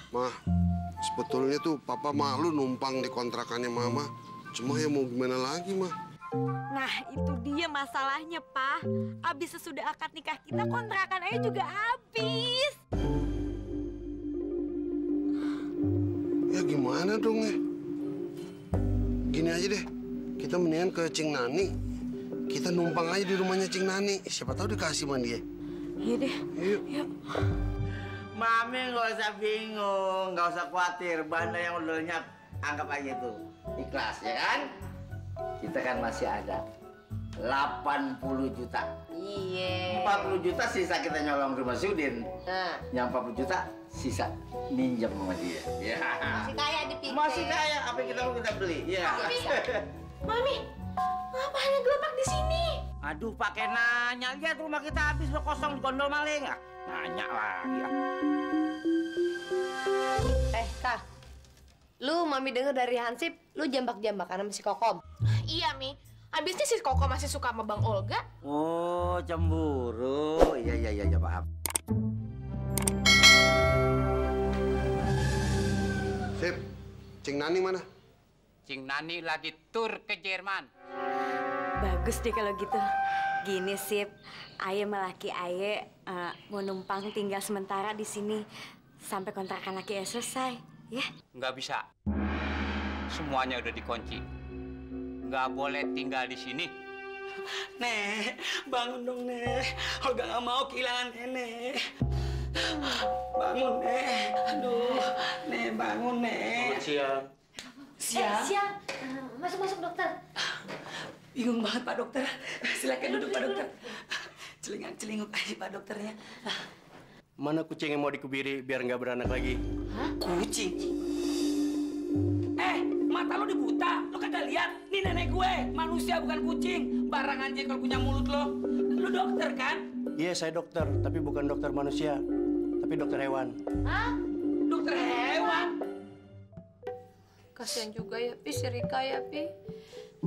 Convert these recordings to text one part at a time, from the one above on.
Ma, sebetulnya tuh papa malu numpang di kontrakannya mama. Cuma ya mau gimana lagi, Ma? Nah, itu dia masalahnya, Pak. Abis sesudah akad nikah kita, kontrakan aja juga habis. Ya gimana dong ya? Gini aja deh, kita mendingan ke Cing Nani. Kita numpang aja di rumahnya Cing Nani. Siapa tahu dikasih sama dia. Iya deh. Yuk. Mami nggak usah bingung, nggak usah khawatir. Banda yang udah lenyap, anggap aja itu ikhlas, ya kan? Kita kan masih ada 80 juta. Iya. 40 juta sisa kita nyolong rumah si Udin. Nah. Yang 40 juta sisa minjem sama dia. Ya. Masih kaya dipikir. Masih kaya, apa yang kita mau kita beli. Ya. Mami, ngapain gelombang di sini? Aduh, pakai nanya. Lihat rumah kita habis kosong di gondol maling. Nanya lagi. Kak. Lu Mami denger dari Hansip, lu jambak-jambakan sama si Kokom. Iya, Mi. Abisnya si Koko masih suka sama Bang Olga. Oh, cemburu. Iya, maaf. Sip, Cing Nani mana? Cing Nani lagi tur ke Jerman. Bagus deh kalau gitu. Gini, Sip. Aye melaki Aye mau numpang tinggal sementara di sini sampai kontrakan laki selesai, ya? Nggak bisa. Semuanya udah dikunci. Nggak boleh tinggal di sini. Nek, bangun dong, Nek. Olga nggak mau kehilangan Nenek. Bangun, Nek. Aduh, Nek, bangun, Nek. Siang. Siang. Masuk, dokter. Bingung banget, Pak Dokter. Silakan duduk, Pak Dokter. Celingak-celinguk aja, Pak Dokternya. Mana kucing yang mau dikebiri biar nggak beranak lagi? Hah? Kucing? Mata lo dibuta, lo kagak lihat? Nih nenek gue, manusia bukan kucing. Barang anjing kalau punya mulut lo. Lo dokter kan? Iya, saya dokter, tapi bukan dokter manusia, tapi dokter hewan. Hah? Dokter hewan? Kasian juga ya, Pi, si Rika ya, Pi.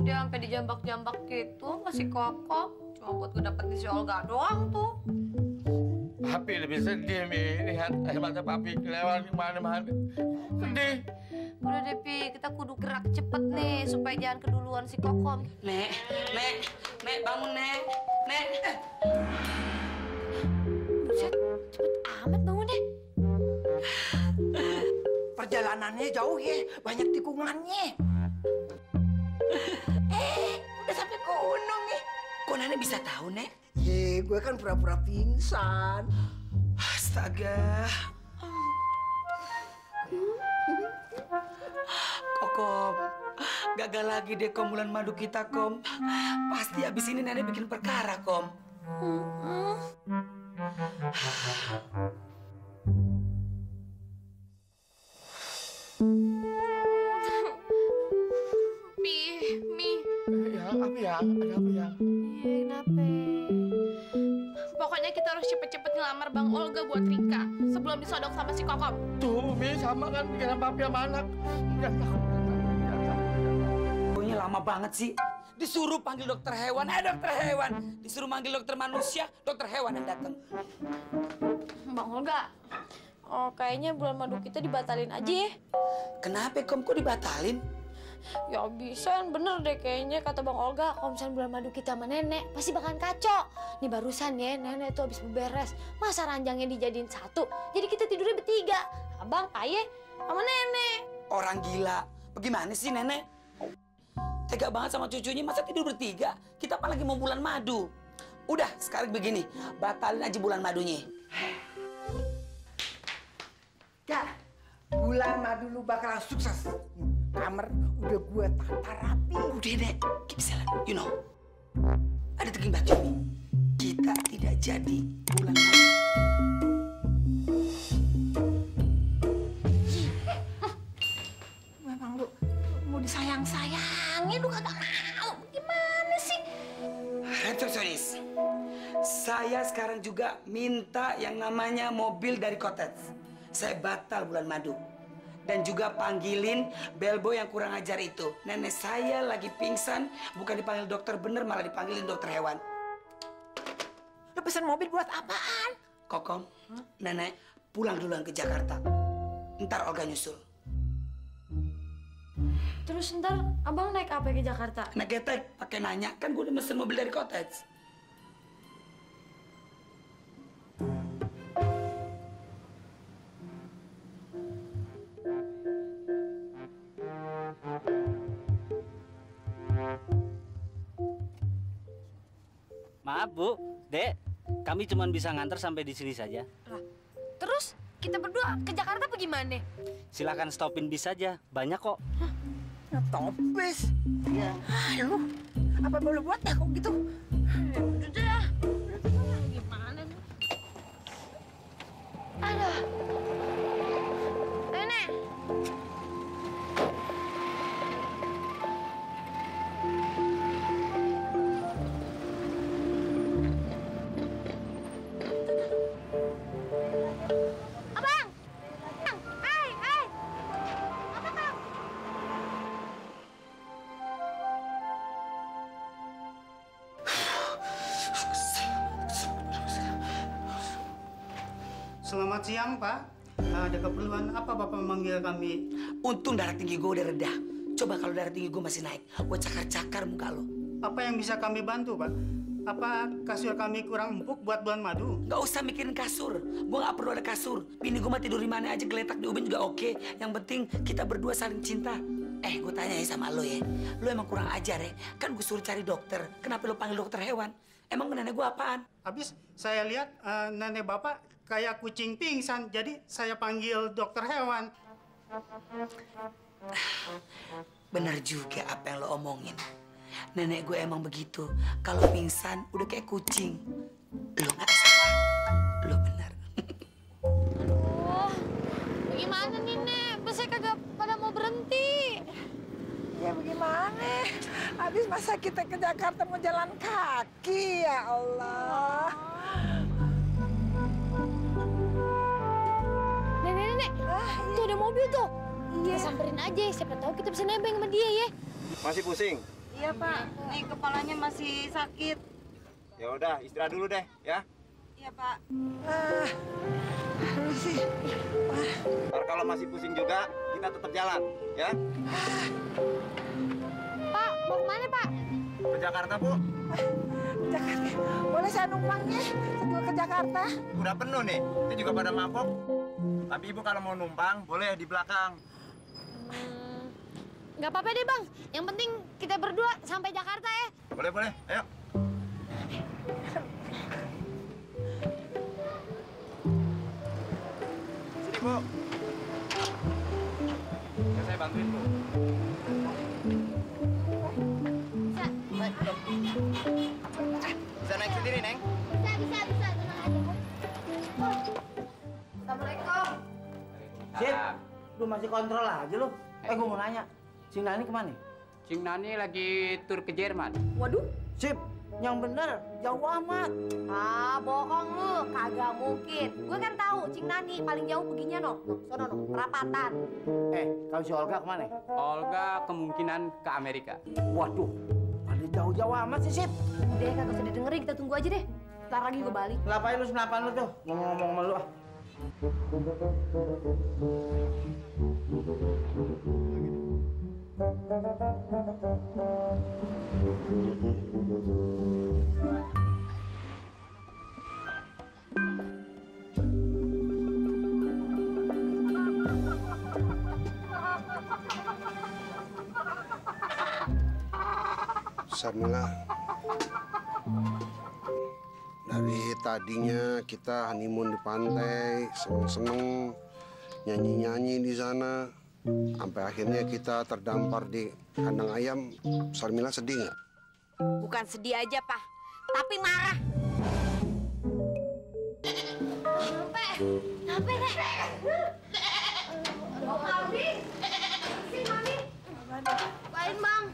Dia sampai dijambak-jambak gitu, masih kokoh. Cuma buat ngedapetin si Olga doang tuh. Papi lebih sedih, Mi. Lihat air mata Papi kelewat kemana-mana. Sedih. Udah deh, Pi, kita kudu gerak cepet nih supaya jangan keduluan si Kokom. Nek, bangun, Nek. Buset, cepet amat bangunnya. Perjalanannya jauh ya, banyak tikungannya. Udah sampai gunung nih. Kok Nenek bisa tahu, Nek? Ye, gue kan pura-pura pingsan. Astaga. Kom, gagal lagi deh Kom bulan madu kita, Kom. Pasti abis ini Nenek bikin perkara, Kom. Pi, Mi. Ya, apa ya? Ada apa ya? Iya, kenapa? Pokoknya kita harus cepet-cepet ngelamar Bang Olga buat Rika sebelum disodok sama si Kokom. Tuh, Mi, sama kan pikiran Papi sama anak. Pokoknya lama banget sih. Disuruh panggil dokter hewan, dokter hewan. Disuruh manggil dokter manusia, dokter hewan yang datang. Bang Olga, kayaknya bulan madu kita dibatalin aja ya. Kenapa, Kom? Kok dibatalin? Ya bisa, bener deh kayaknya kata Bang Olga. Kalau misalnya bulan madu kita sama nenek, pasti bakalan kacau. Nih barusan ya, nenek tuh habis beberes. Masa ranjangnya dijadiin satu? Jadi kita tidurnya bertiga. Abang, Aye, sama nenek. Orang gila. Bagaimana sih, Nenek? Tega banget sama cucunya, masa tidur bertiga? Kita apalagi mau bulan madu. Udah, sekarang begini. Batalin aja bulan madunya. Ya, bulan madu lu bakal sukses. Kamar udah gue tata rapi. Udah, Nek. Keep silent. You know. Ada teging baju nih. Kita tidak jadi bulan madu. Memang lu mau disayang-sayangin, lu kagak mau. Gimana sih? Resepsionis. Saya sekarang juga minta yang namanya mobil dari Cottage. Saya batal bulan madu. Dan juga panggilin bellboy yang kurang ajar itu. Nenek saya lagi pingsan, bukan dipanggil dokter bener, malah dipanggilin dokter hewan. Lu pesen mobil buat apaan? Kokom, Nenek pulang duluan ke Jakarta. Ntar Olga nyusul. Terus ntar abang naik apa ke Jakarta? Naik getek, pakai nanya. Kan gue udah mesen mobil dari Cottage. Maaf Bu, Dek, kami cuma bisa nganter sampai di sini saja. Terus kita berdua ke Jakarta apa gimana? Silakan stopin bis saja, banyak kok. Topis. Ya. Lu apa boleh buat ya kok gitu? Udah dah. Gimana nih? Aduh. Nenek. Abang. Hai, hai. Apa bang? Selamat siang, Pak. Ada keperluan apa Bapak memanggil kami? Untung darah tinggi gue udah reda. Coba kalau darah tinggi gue masih naik, gue cakar-cakar muka lo. Apa yang bisa kami bantu, Pak? Apa kasur kami kurang empuk buat bulan madu? Gak usah mikirin kasur. Gue gak perlu ada kasur. Bini gue mah tidur di mana aja, geletak di ubin juga oke. Yang penting kita berdua saling cinta. Gue tanya ya sama lo ya. Lo emang kurang ajar ya. Kan gue suruh cari dokter. Kenapa lo panggil dokter hewan? Emang nenek gue apaan? Habis saya lihat nenek Bapak kayak kucing pingsan. Jadi saya panggil dokter hewan. Bener juga apa yang lo omongin. Nenek gue emang begitu. Kalau pingsan udah kayak kucing. Lo nggak salah. Lo benar. Oh, gimana nih, Nek? Busnya kagak pada mau berhenti. Ya bagaimana? Habis masa kita ke Jakarta mau jalan kaki, ya Allah. Nenek, tuh ada mobil tuh. Kita samperin aja, siapa tahu kita bisa nebeng sama dia ya. Masih pusing? Iya, Pak. Nih kepalanya masih sakit. Ya udah, istirahat dulu deh, ya. Iya, Pak. Aduh sih. Ntar kalau masih pusing juga, kita tetap jalan, ya. Pak, mau kemana, Pak? Ke Jakarta, Bu. Jakarta. Boleh saya numpangnya sebelum ke Jakarta? Udah penuh nih, ini juga pada mabok. Tapi Ibu kalau mau numpang, boleh di belakang. Nggak apa-apa deh, Bang. Yang penting kita berdua sampai Jakarta ya. Boleh, boleh. Ayo. Sini, Bu. Ya, saya bantuin, Bu. Bisa naik sendiri, Neng? Bisa. Tenang aja. Assalamualaikum. Sip, lu masih kontrol aja lu. Gue mau nanya, Cing Nani kemana? Cing Nani lagi tur ke Jerman. Waduh. Sip, yang bener, jauh amat. Ah, bohong lu. Kagak mungkin. Gue kan tahu Cing Nani paling jauh perginya sono perapatan. Kalau si Olga kemana? Olga kemungkinan ke Amerika. Waduh, ada jauh-jauh amat sih, Sip. Udah, kagak usah didengerin. Kita tunggu aja deh. Ntar lagi gue balik. Ngapain lu tuh? Ngomong-ngomong sama lu ah. Sarmila, dari tadinya kita honeymoon di pantai, seneng-seneng, nyanyi-nyanyi di sana, sampai akhirnya kita terdampar di kandang ayam. Sarmila sedih nggak? Bukan sedih aja, Pak. Tapi marah. Kenapa, Nek? Mami. Si Mami. Lain, Bang.